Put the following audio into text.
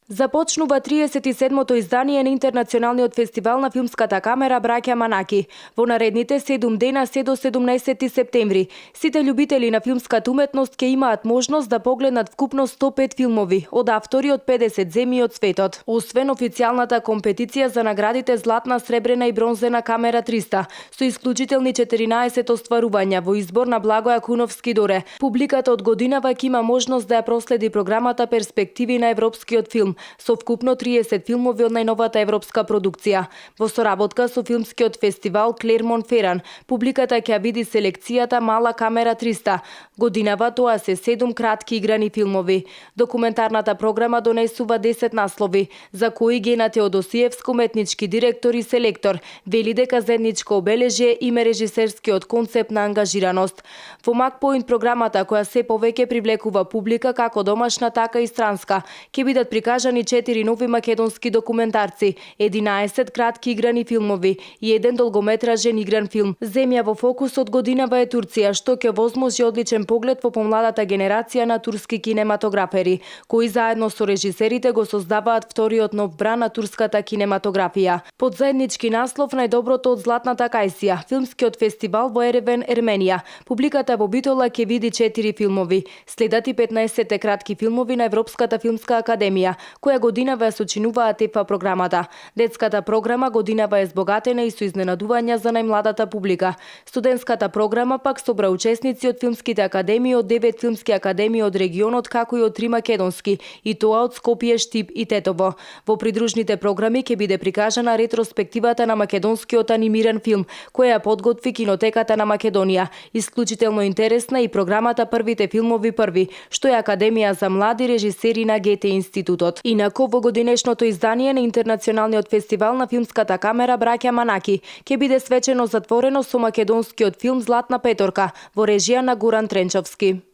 Започнува 37-то издание на Интернационалниот фестивал на филмската камера Браќа Манаки. Во наредните 7 дена се до 17 септември. Сите љубители на филмската уметност ќе имаат можност да погледнат вкупно 105 филмови од автори од 50 земји од светот. Освен официјалната компетиција за наградите Златна, Сребрена и Бронзена камера 300, со исклучителни 14 остварувања во избор на Благоја Куновски Доре. Публиката од годинава ќе има можност да ја проследи програмата Перспективи на европскиот филм, со вкупно 30 филмови од најновата европска продукција. Во соработка со филмскиот фестивал Клермон Феран, публиката ќе види селекцијата Мала камера 300. Годинава тоа се 7 кратки играни филмови. Документарната програма донесува 10 наслови, за кои Гена Теодосиевски, уметнички директор и селектор, вели дека заедничко обележје има режисерскиот концепт на ангажираност. Во Макпоинт програмата, која се повеќе привлекува публика како домашна, така и странска, ќе бидат прикажани 4 нови македонски документарци, 11 кратки играни филмови и 1 долгометражен игран филм. Земја во фокусот годинава е Турција, што ќе возможи одличен поглед во помладата генерација на турски кинематографери, кои заедно со режисерите го создаваат вториот нов бран на турската кинематографија. Под заеднички наслов Најдоброто од Златната Кајсија, филмскиот фестивал во Еревен, Ерменија. Публиката во Битола ќе види 4 филмови. Следат и 15 кратки филмови на Европската филмска академија, која годинава ја сочинуваат ЕФА програмата. Детската програма годинава е збогатена и со изненадувања за најмладата публика. Студентската програма пак собра учесници од филмските академии од 9 филмски академии од регионот, како и од 3 македонски, и тоа од Скопје, Штип и Тетово. Во придружните програми ќе биде прикажана ретроспективата на македонскиот анимиран филм, која ја подготви Кинотеката на Македонија. Исклучително интересна и програмата Првите филмови први, што е Академија за млади режисери на ГТ институтот. Инаку во годинешното издание на Интернационалниот фестивал на филмската камера Браќа Манаки ќе биде свечено затворено со македонскиот филм Златна петорка во режија на Горан Тренчовски.